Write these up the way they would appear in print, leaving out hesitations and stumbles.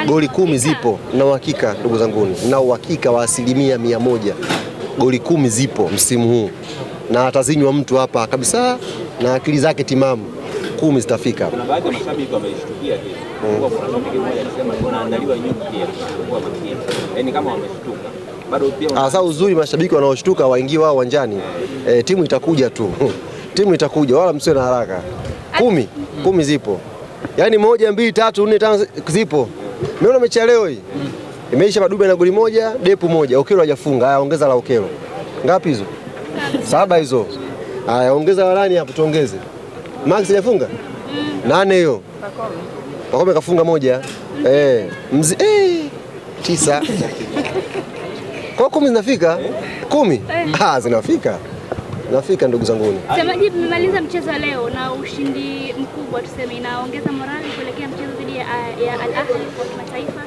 Goli 10 zipo na uhakika, ndugu zanguni, na uhakika wa 100%. Goli 10 zipo msimu huu na atazinywa mtu hapa kabisa na akili zake timamu, 10 zitafika. Kuna baadhi ya mashabiki wameishtukia hii. Kuna shabiki mmoja alisema kunaandaliwa nyuklia kwa makini. Yaani kama wameshtuka. Bado pia Sasa uzuri mashabiki wanaoshtuka waingie wao uwanjani. Timu itakuja tu. Timu itakuja, wala msiwe na haraka. 10 zipo. Yaani 1 2 3 4 5 zipo. Umeona mechi ya leo hii? Imeisha Madube na goli 1, Depu 1, Okelo hajafunga. Haya, ongeza la Okelo. Ngapi hizo? 7 hizo. Haya, ongeza la nani hapo tuongeze. Max hajafunga? 8 hiyo. Pakome kafunga 1. 9. Kwa 10 zinafika? 10? Zinafika. Zinafika ndugu zanguni. Semaji, mmemaliza mchezo leo na ushindi mkubwa tuseme, inaongeza morali kuelekea mchezo dhidi ya Al Ahly kwa kimataifa.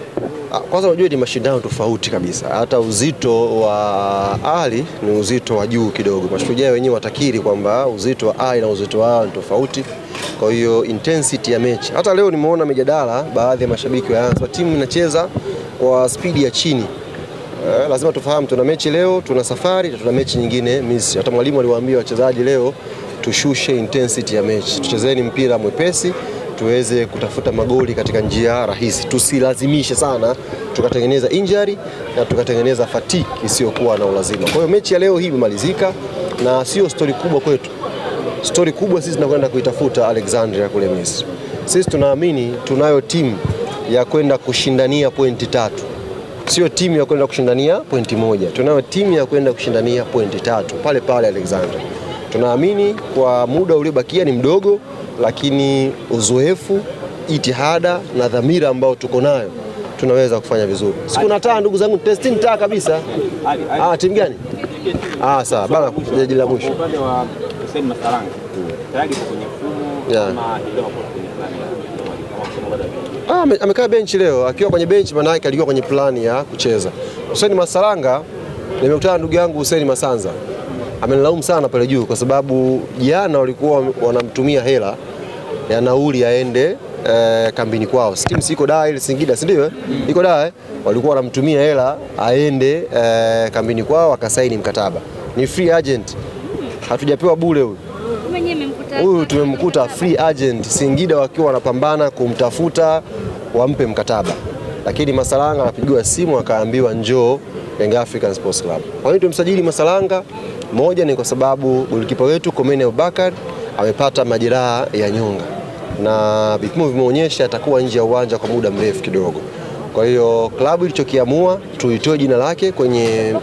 Kwanza unajua ni mashindano tofauti kabisa. Hata uzito wa Ahly ni uzito wa juu kidogo. Mashujaa wenyewe watakiri kwamba uzito wa Ahly na uzito wao ni tofauti. Kwa hiyo intensity ya mechi. Hata leo nimeona mijadala baadhi ya mashabiki wa Yanga, timu inacheza kwa spidi ya chini. Lazima tufahamu tuna mechi leo, tuna safari na tuna mechi nyingine Misri. Hata mwalimu aliwaambia wachezaji leo tushushe intensity ya mechi. Tuchezeni mpira mwepesi, tuweze kutafuta magoli katika njia rahisi. Tusilazimishe sana tukatengeneza injury na tukatengeneza fatigue isiyokuwa na ulazima. Kwa hiyo mechi ya leo hii imemalizika na sio story kubwa kwetu. Story kubwa sisi tunakwenda kuitafuta Alexandria kule Misri. Sisi tunaamini tunayo timu ya kwenda kushindania pointi 3. Sio timu ya kwenda kushindania pointi 1. Tunayo timu ya kwenda kushindania pointi 3 pale pale Alexandria. Tunaamini kwa muda uliobakia ni mdogo, lakini uzoefu, jitihada na dhamira ambayo tuko nayo tunaweza kufanya vizuri. Siku na taa ndugu zangu, testing taa kabisa. Timu gani? Sawa bana, jiji la mwisho. Upande wa Hussein Masalanga tayari yuko kwenye mfumo ama leo hapo kwenye plan ya Amekaa benchi leo. Akiwa kwenye benchi maana yake alikuwa kwenye plani ya kucheza. Hussein Masalanga, nimekutana ndugu yangu Hussein Masanza. Amenilaumu sana pale juu kwa sababu jana walikuwa wanamtumia hela ya nauli aende kambini kwao. Timu iko Dar ile Singida, si ndio? Iko Dar. Walikuwa wanamtumia hela aende kambini kwao akasaini mkataba. Ni free agent. Hatujapewa bure huyu. Huyu tumemkuta free agent Singida wakiwa wanapambana kumtafuta wampe mkataba. Lakini Masalanga anapigiwa simu akaambiwa njoo Young African Sports Club. Kwa nini tumsajili Masalanga? Moja ni kwa sababu golikipa wetu Komeni Abubakar amepata majeraha ya nyonga na vipimo vimeonyesha atakuwa nje ya uwanja kwa muda mrefu kidogo. Kwa hiyo klabu ilichokiamua tuitoe jina lake kwenye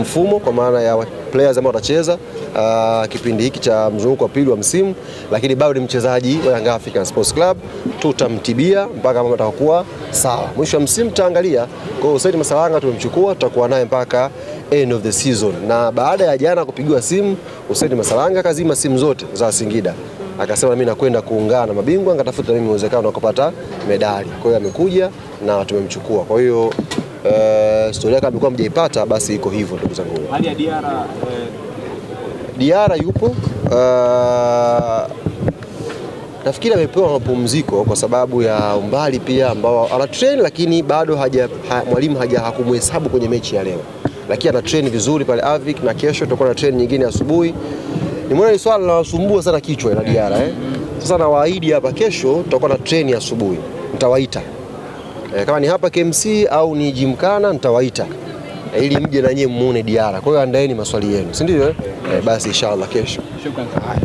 mfumo kwa maana ya players ambao watacheza kipindi hiki cha mzunguko wa pili wa msimu, lakini bado ni mchezaji wa Young African Sports Club, tutamtibia mpaka mambo atakuwa sawa. Mwisho wa msimu tutaangalia. Kwa hiyo Hussein Masalanga tumemchukua, tutakuwa naye mpaka end of the season. Na baada ya jana kupigiwa simu, Hussein Masalanga kazima simu zote za Singida. Akasema mimi nakwenda kuungana na mabingwa, ngatafuta mimi uwezekano wa kupata medali. Kwa hiyo amekuja na tumemchukua. Kwa hiyo story yake amekuwa mjaipata, basi iko hivyo ndugu zangu. Hali ya Diarra Diarra yupo, nafikiri amepewa mapumziko kwa sababu ya umbali pia ambao ana train, lakini bado mwalimu hakumhesabu kwenye mechi ya leo, lakini ana train vizuri pale Avic na kesho tutakuwa na train nyingine asubuhi. Nimeona ni swala linalosumbua sana kichwa la Diarra. Sasa nawaahidi hapa kesho tutakuwa na train asubuhi, nitawaita. Kama ni hapa KMC au ni Gymkhana nitawaita ili mje na nyie muone Diarra. Kwa hiyo andaeni maswali yenu, si ndio? Basi inshallah kesho. Shukrani sana.